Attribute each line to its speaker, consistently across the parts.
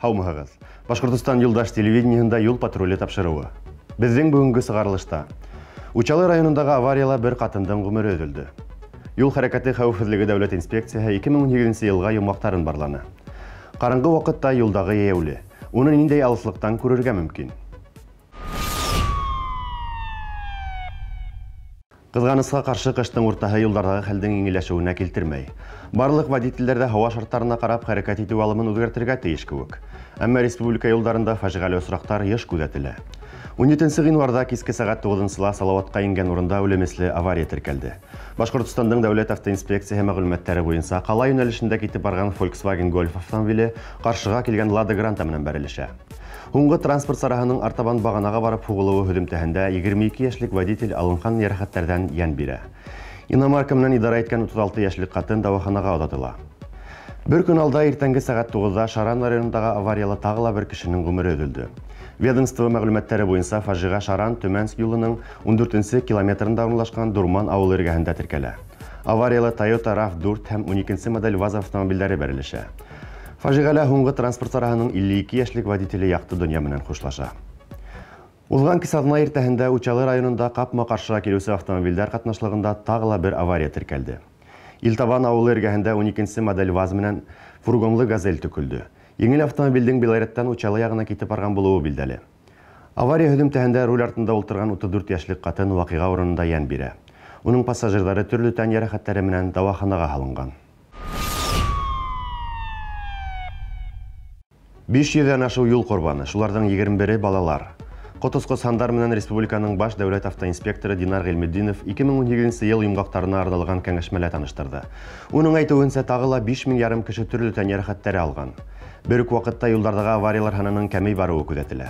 Speaker 1: Һаумыһығыҙ! Башҡортостан юлдаш телевидениеһында юл патруле тапшырыуы. Беҙҙең бөгөнгө сығарылышта Учалы районындағы аварияла бер ҡатындың ғүмере өҙөлдө. Юл хәрәкәте хәүефһеҙлеге дәүләт инспекцияһы 2018 йылға йомғаҡтарын барланы. Ҡараңғы ваҡытта юлдағы йәйәүле. Уны ниндәй алыҫлыҡтан күрергә мөмкин? Ҡыҙғанысҡа ҡаршы ҡыштың уртаһы юлдарҙағы хәлдең еңелләшеүенә килтермәй. Барлыҡ водителдәр ҙә һауа шарттарына ҡарап хәрәкәт итеү алымын үҙгәртергә тейеш кеүек. Әммә республика юлдарында фажиғәле осраҡтар йыш күҙәтелә. 17 ғинварҙа киске сәғәт 9-ла Салауатҡа ингән урында үлемесле авария теркәлде. Башҡортостандың дәүләт автоинспекцияһы мәғлүмәттәре буйынса ҡала йүнәлешендә китеп барған Volkswagen Golf автомобиле ҡаршыға килгән Lada Granta менән бәрелешә. Һуңғы транспорт сараһының артабан бағанаға барып һуғылыуы һөҙөмтәһендә 22 йәшлек водитель алынған йәрәхәттәрҙән йән бирә. Иномарка менән идара иткән 36 йәшлек ҡатын дауаханаға оҙатыла. Бер көн алда иртәнге сәғәт 9-да Шаран районындағы аварияла тағы ла бер кешенең ғүмере өҙөлдө. Ведомство мәғлүмәттәре буйынса фажиға Шаран Төмәнск юлының 14 километрында урынлашҡан Дурман ауылы эргәһендә теркәлә. Аварияла Toyota RAV4 һәм 12 модель ВАЗ автомобилдәре бәрелешә. Фажиғәлә һуңғы транспорт сараһының 52 йәшлек водителе яҡты донъя менән хушлаша. Уҙған кис аҙна иртәһендә Учалы районында ҡапма-ҡаршыға килеүсе автомобилдәр ҡатнашлығында тағы ла бер авария теркәлде. Илтабан ауылы эргәһендә 12 модель ВАЗ менән фургонлы «Газель» төкөлдө. Еңел автомобилдең Белореттан Учалы яғына китеп барған булыуы билдәле. Авария һөҙөмтәһендә руль артында ултырған 34 йәшлек ҡатын ваҡиға урынында йән бирә. Уның пассажирҙары төрлө тән йәрәхәттәре менән дауаханаға һалынған. 500-дән ашыу юл ҡорбаны, шуларҙың 21-е балалар. Ҡотосҡос һандар менән республиканың баш дәүләт автоинспекторы Динар Ғилметдинов 2018 йыл йомғаҡтарына арналған кәңәшмәлә таныштырҙы. Уның әйтеүенсә, тағы ла 5500 кеше төрлө тән йәрәхәттәре алған. Бер үк ваҡытта юлдарҙағы авариялар һанының кәмей барыуы күҙәтелә.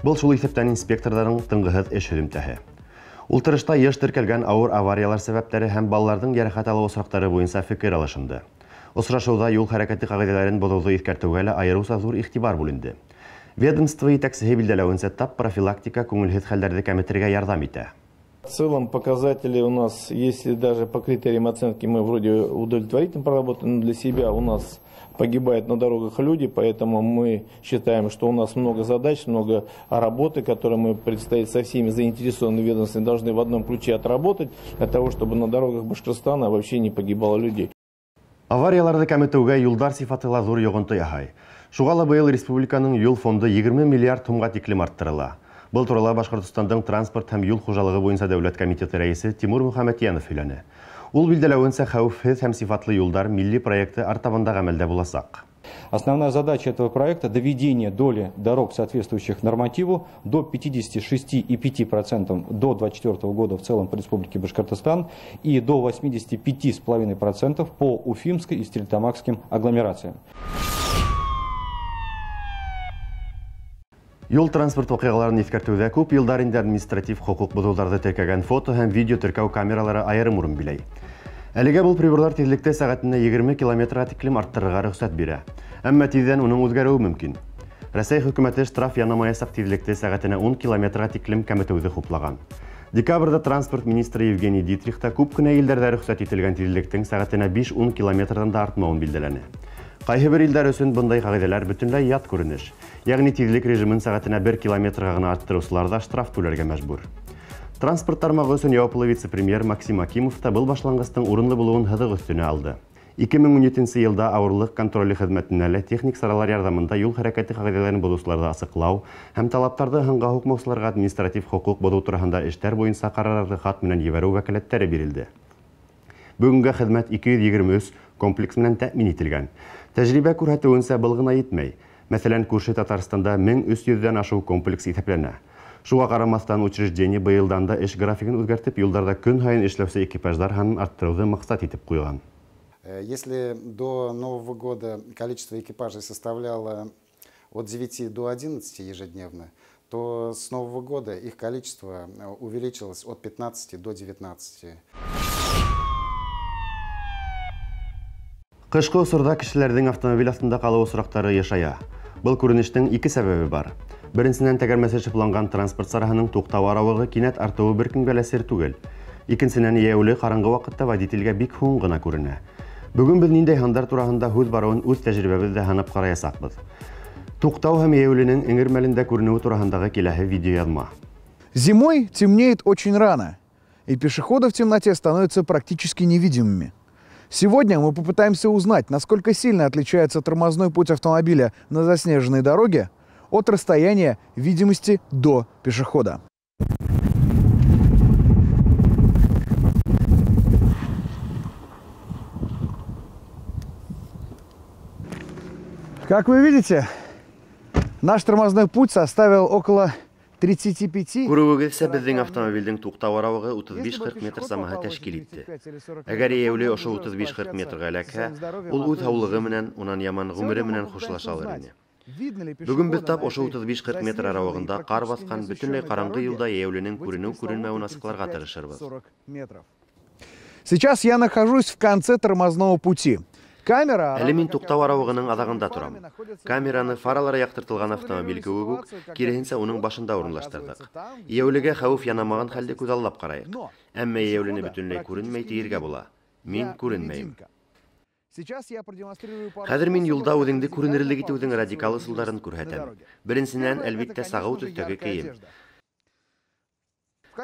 Speaker 1: Был шул иҫәптән инспекторҙарҙың тынғыһыҙ эш һөҙөмтәһе. Ултырышта йыш теркәлгән ауыр авариялар сәбәптәре һәм балаларҙың йәрәхәт алыу осраҡтары буйынса фекер алышынды. Осрашыуҙа юл хәрәкәте ҡағиҙәләрен боҙоуҙы иҫкәртеүгә лә айырыуса ҙур иғтибар бүленде. Ведомство етәксеһе билдәләүенсә, тап профилактика күңелһеҙ хәлдәрҙе кәметергә ярҙам итә.
Speaker 2: В целом показатели у нас, если даже по критериям оценки мы вроде удовлетворительно проработаны, но для себя у нас погибают на дорогах люди, поэтому мы считаем, что у нас много задач, много работы, которые мы предстоит со всеми заинтересованными ведомствами должны в одном ключе отработать, для того, чтобы на дорогах Башкортостана вообще не погибало людей.
Speaker 1: Аварияларҙы кәметеүгә юлдар сифаты ла ҙур йоғонто яһай. Шуға ла быйыл республиканың юл фонды 20 миллиард һумға тиклем арттырыла. Был турала Башҡортостандың транспорт һәм юл хужалығы буйынса дәүләт комитеты рәйесе Тимур Мөхәмәтйәнов һөйләне. Ул билдәләүенсә, хәүефһеҙ һәм сифатлы юлдар милли проекты артабанда ғәмәлдә буласаҡ.
Speaker 3: Основная задача этого проекта – доведение доли дорог, соответствующих нормативу, до 56,5% до 2024 года в целом по Республике Башкортостан и до 85,5% по Уфимской и Стерлитамакским агломерациям.
Speaker 1: Юл транспорт ваҡиғаларын иҫкәртеүҙә күп йылдар инде административ хоҡуҡ боҙоуҙарҙы теркәгән фото һәм видео теркәү камералары айырым урын биләй. Әлегә был приборлар тиҙлекте сәғәтенә 20 километрға тиклем арттырырға рөхсәт бирә. Әммә тиҙҙән уның үҙгәреүе мөмкин. Рәсәй хөкүмәте штраф янамаясаҡ тиҙлекте сәғәтенә 10 километрға тиклем кәметеүҙе хуплаған. Декабрҙә транспорт министры Евгений Дитрих та күп кенә илдәрҙә рөхсәт ителгән тиҙлектең сәғәтенә 5-10 километрҙан да артмауын билдәләне. Ҡайһы бер илдәр өсөн бындай ҡағиҙәләр бөтөнләй ят күренеш. Йәғни тиҙлек режимын сәғәтенә 1 километрға ғына арттырыусылар ҙа штраф түләргә мәжбүр. Транспорт тармағы өсөн яуаплы вице-премьер Максим Акимов та был башланғыстың урынлы булыуын һыҙыҡ өҫтөнә алды. 2017 йылда ауырлыҡ контроле хеҙмәтенә лә техник саралар ярҙамында юл хәрәкәте ҡағиҙәләрен боҙоусыларҙы асыҡлау һәм талаптарҙы һынға һуҡмаусыларға административ хоҡуҡ боҙоу тураһында эштәр буйынса ҡарарҙы хат менән ебәреү вәкәләттәре бирелде. Бөгөнгә хеҙмәт 223 комплекс менән тәьмин ителгән. Тәжрибә күрһәтеүенсә, был ғына етмәй. Мәҫәлән, күрше Татарстанда 1300-дән ашыу комплекс иҫәпләнә. Шуға ҡарамаҫтан, учреждение быйылдан да эш графигын үҙгәртеп, юлдарҙа көн һайын эшләүсе экипаждар һанын арттырыуҙы маҡсат итеп ҡуйған.
Speaker 4: Если до Нового года количество экипажей составляло от 9 до 11 ежедневно, то с Нового года их количество увеличилось от 15 до 19.
Speaker 1: Ҡышҡы осорҙа кешеләрҙең автомобиль аҫтында ҡалыу осраҡтары йышая. Был күренештең ике сәбәбе бар. Беренсенән, тәгәрмәсе шыпланған транспорт сараһының туҡтау арауығы кинәт артыуы бер кемгә лә сер түгел. Икенсенән, йәйәүле ҡараңғы ваҡытта водителгә бик һуң ғына күренә. Бөгөн беҙ ниндәй һандар тураһында һүҙ барыуын үҙ тәжрибәбеҙҙә һанап ҡараясаҡбыҙ. Туҡтау һәм йәйәүленең эңер мәлендә күренеүе тураһындағы киләһе видеояҙма.
Speaker 5: Зимой темнеет очень рано, и пешеходы в темноте становятся практически невидимыми. Сегодня мы попытаемся узнать, насколько сильно отличается тормозной путь автомобиля на заснеженной дороге от расстояния видимости до пешехода. Как вы видите, наш тормозной путь составил около 35.
Speaker 1: Күреүегеҙсә, беҙҙең автомобилдең туҡтау арауығы 35-40 метр самаһы тәшкил итте. Әгәр йәйәүле ошо 35-40 метрға эләкһә, ул үҙ һаулығы менән, унан яман ғүмере менән хушлаша алыр ине. Бөгөн беҙ тап ошо 35-40 метр арауығында ҡар баҫҡан бөтөнләй ҡараңғы юлда йәйәүленең күренеү-күренмәүен асыҡларға тырышырбыҙ.
Speaker 5: Сейчас я нахожусь в конце тормозного пути. Камера...
Speaker 1: Әле мин туҡтау арауығының аҙағында торам. Камераны фаралары яҡтыртылған автомобиль кеүек үк, киреһенсә уның башында урынлаштырҙыҡ. Йәйәүлегә хәүеф янамаған хәлде күҙаллап ҡарайыҡ. Әммә йәйәүлене бөтөнләй күренмәй тиергә була. Мин күренмәйем. Хәҙер мин юлда үҙеңде күренерлек итеүҙең радикал ысулдарын күрһәтәм. Беренсенән, әлбиттә, сағыу төҫтәге кейем.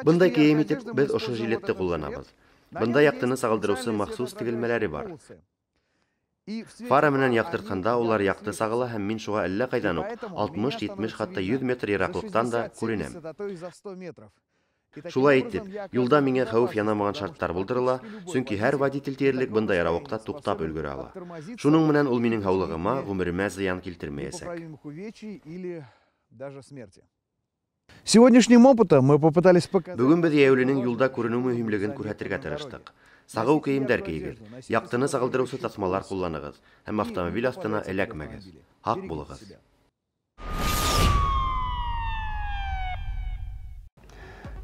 Speaker 1: Бындай кейем итеп беҙ ошо жилетте ҡулланабыҙ. Бында яҡтыны сағылдырыусы махсус тегелмәләре бар. Фара менән яҡтыртҡанда улар яҡты сағыла һәм мин шуға әллә ҡайҙан уҡ 60-70, хатта 100 метр йыраҡлыҡтан да күренәм. Шулай итеп, юлда миңә хәүеф янамаған шарттар булдырыла, сөнки һәр водитель тиерлек бындай арауыҡта туҡтап өлгөрә ала. Шуның менән ул минең һаулығыма, ғүмеремә зыян килтермәйәсәк.
Speaker 5: Сегодняшним опытом мы попытались показать...
Speaker 1: Бөгөн беҙ йәйәүленең юлда күренеү мөһимлеген күрһәтергә тырыштыҡ. Сағыу кейемдәр кейегеҙ, яҡтыны сағылдырыусы таҫмалар ҡулланығыҙ һәм автомобиль аҫтына эләкмәгеҙ. Һаҡ булығыҙ.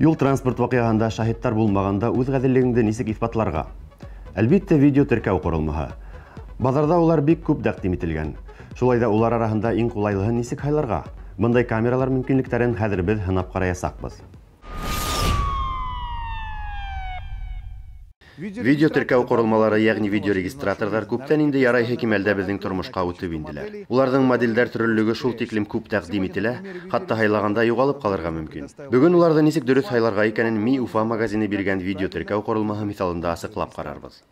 Speaker 1: Юл транспорт ваҡиғаһында шаһиттар булмағанда үҙ ғәҙеллегеңде нисек иҫбатларға? Әлбиттә, видео теркәү ҡоролмаһы. Баҙарҙа улар бик күп тәҡдим ителгән. Шулай ҙа улар араһында иң ҡулайлыһын нисек һайларға? Бындай камералар мөмкинлектәрен хәҙер беҙ һынап ҡараясаҡбыҙ. Видео теркәү ҡоролмалары, йәғни видеорегистраторҙар күптән инде ярайһы кимәлдә беҙҙең тормошҡа үтеп инделәр. Уларҙың моделдәр төрлөлөгө шул тиклем күп тәҡдим ителә, хатта һайлағанда юғалып ҡалырға мөмкин. Бөгөн уларҙы нисек дөрөҫ һайларға икәнен Ми Уфа магазины биргән видео теркәү ҡоролмаһы миҫалында асыҡлап ҡарарбыҙ.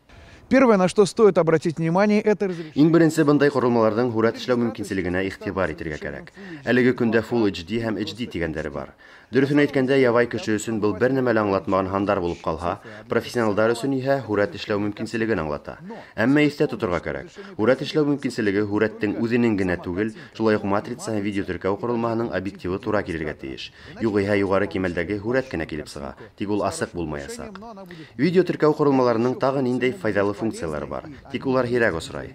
Speaker 5: Первое, на что стоит обратить внимание, это разрешение.
Speaker 1: Иң беренсе бындай ҡоролмаларҙың һүрәт эшләү мөмкинселегенә иғтибар итергә кәрәк. Әлеге көндә Full HD һәм HD тигәндәре бар. Дөрөҫөн әйткәндә, ябай кеше өсөн был бер нәмә лә аңлатмаған һандар булып ҡалһа, профессионалдар өсөн иһә һүрәт эшләү мөмкинселеген аңлата. Әммә иҫтә тоторға кәрәк. Һүрәт эшләү мөмкинселеге һүрәттең үҙенең генә түгел, шулай уҡ матрица һәм видео теркәү ҡоролмаһының объективы тура килергә тейеш. Юғиһә юғары кимәлдәге һүрәт кенә килеп сыға, тик ул асыҡ булмаясаҡ. Видео теркәү ҡоролмаларының тағы ниндәй файҙалы функциялары бар, тик улар һирәк осрай.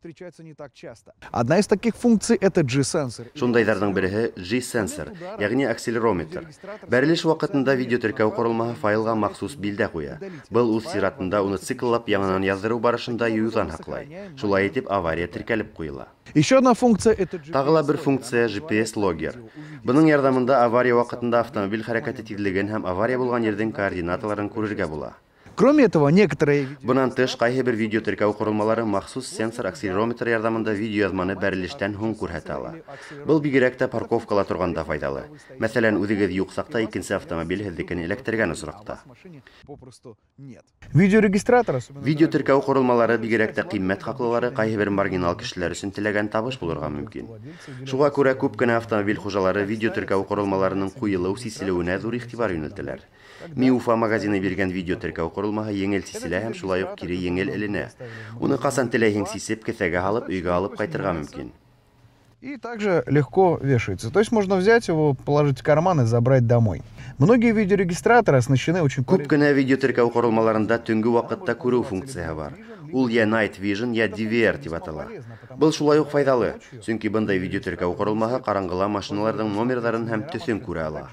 Speaker 5: Встречаются не так часто. Одна из таких функций это G-сенсор.
Speaker 1: Шундайҙарҙың береһе G-сенсор, йәғни акселерометр. Бәрелеш ваҡытында видео теркәү ҡоролмаһы файлға махсус билдә ҡуя. Был үҙ сиратында уны цикллап яңынан яҙҙырыу барышында юйыуҙан һаҡлай. Шулай итеп авария теркәлеп ҡуйыла.
Speaker 5: Еще одна функция это GPS.
Speaker 1: Тағы ла бер функция GPS-логер. Бының ярҙамында авария ваҡытында автомобиль хәрәкәте тиҙлеген һәм авария булған ерҙең координаталарын күрергә була.
Speaker 5: Кроме этого, некоторые
Speaker 1: Бынан тыш, ҡайһы бер видео теркәү ҡоролмалары махсус сенсор акселерометр ярҙамында видеояҙманы бәрелештән һуң күрһәтә ала. Был бигерәк тә парковкала торғанда файҙалы. Мәҫәлән, үҙегеҙ юҡ саҡта икенсе автомобиль һеҙҙекен эләктергән осраҡта.
Speaker 5: Видеорегистратор, особенно
Speaker 1: Видео теркәү ҡоролмалары бигерәк тә ҡиммәт хаҡлылары ҡайһы бер маргинал кешеләр өсөн теләгән табыш булырға мөмкин. Шуға күрә күп кенә автомобиль хужалары видео теркәү ҡоролмаларының ҡуйылыу, сиселеүенә ҙур иғтибар йүнәлтәләр. Ми Уфа магазины биргән видео теркәү ҡоролмаһы еңел сиселә һәм шулай уҡ кире еңел эленә. Уны ҡасан теләйһең сисеп, кеҫәгә һалып, өйгә алып ҡайтырға мөмкин.
Speaker 5: И также легко вешается. То есть можно взять его, положить в карман и забрать домой. Многие видеорегистраторы оснащены очень
Speaker 1: Күп кенә видео теркәү ҡоролмаларында төнгө ваҡытта күреү функцияһы бар. Ул я Night Vision, я DVR тип атала. Был шулай уҡ файҙалы, сөнки бындай видео теркәү ҡоролмаһы ҡараңғыла машиналарҙың номерҙарын һәм төҫөн күрә ала.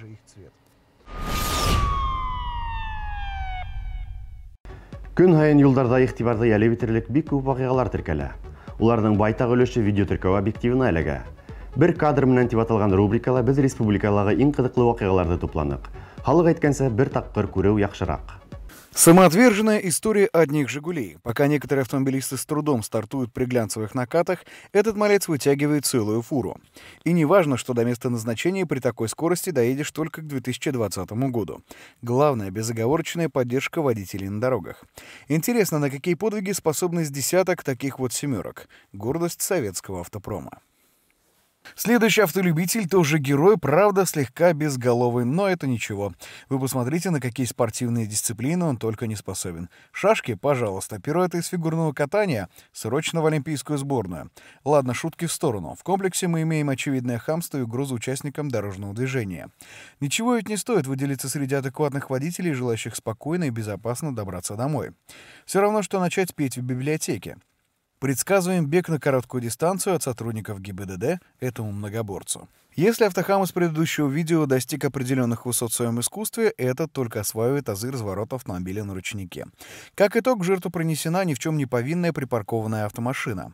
Speaker 1: Көн һайын юлдарҙа иғтибарҙы йәлеп итерлек бик күп ваҡиғалар теркәлә. Уларҙың байтаҡ өлөшө видео теркәү объективына эләгә. Бер кадр менән тип аталған рубрикала беҙ республикалағы иң ҡыҙыҡлы ваҡиғаларҙы тупланыҡ. Халыҡ әйткәнсә, бер тапҡыр күреү яҡшыраҡ.
Speaker 5: Самоотверженная история одних «Жигулей». Пока некоторые автомобилисты с трудом стартуют при глянцевых накатах, этот малец вытягивает целую фуру. И не важно, что до места назначения при такой скорости доедешь только к 2020 году. Главное – безоговорочная поддержка водителей на дорогах. Интересно, на какие подвиги способны с десяток таких вот «семерок». Гордость советского автопрома. Следующий автолюбитель тоже герой, правда, слегка безголовый, но это ничего. Вы посмотрите, на какие спортивные дисциплины он только не способен. Шашки, пожалуйста, пируэты из фигурного катания, срочно в олимпийскую сборную. Ладно, шутки в сторону. В комплексе мы имеем очевидное хамство и угрозу участникам дорожного движения. Ничего ведь не стоит выделиться среди адекватных водителей, желающих спокойно и безопасно добраться домой. Все равно, что начать петь в библиотеке. Предсказываем бег на короткую дистанцию от сотрудников ГИБДД этому многоборцу. Если автохам из предыдущего видео достиг определенных высот в своем искусстве, этот только осваивает азы разворота автомобиля на ручнике. Как итог, в жертву принесена ни в чем не повинная припаркованная автомашина.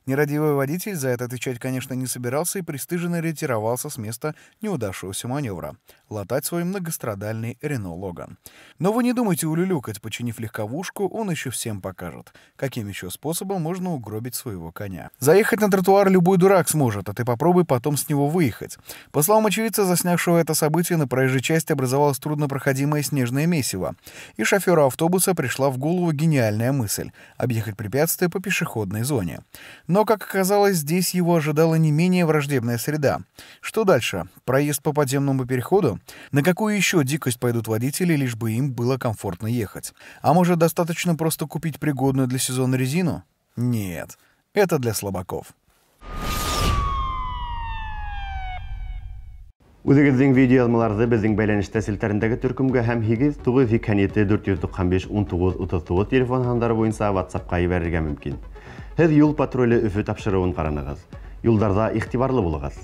Speaker 5: Нерадивый водитель за это отвечать, конечно, не собирался и пристыженно ретировался с места неудавшегося маневра — латать свой многострадальный Рено Логан. Но вы не думайте улюлюкать, починив легковушку, он еще всем покажет, каким еще способом можно угробить своего коня. Заехать на тротуар любой дурак сможет, а ты попробуй потом с него выехать. По словам очевидца, заснявшего это событие, на проезжей части образовалось труднопроходимое снежное месиво, и шоферу автобуса пришла в голову гениальная мысль — объехать препятствие по пешеходной зоне. Но, как оказалось, здесь его ожидала не менее враждебная среда. Что дальше? Проезд по подземному переходу? На какую еще дикость пойдут водители, лишь бы им было комфортно ехать? А может, достаточно просто купить пригодную для сезона резину? Нет, это для слабаков.
Speaker 1: Үҙегеҙҙең видеояҙмаларҙы беҙҙең бәйләнештә селтәрендәге төркөмгә һәм 8 987 495 19 39 телефон һандары буйынса WhatsApp-ҡа ебәрергә мөмкин. Һеҙ юл патруле Өфө тапшырыуын ҡаранығыҙ. Юлдарҙа иғтибарлы булығыҙ.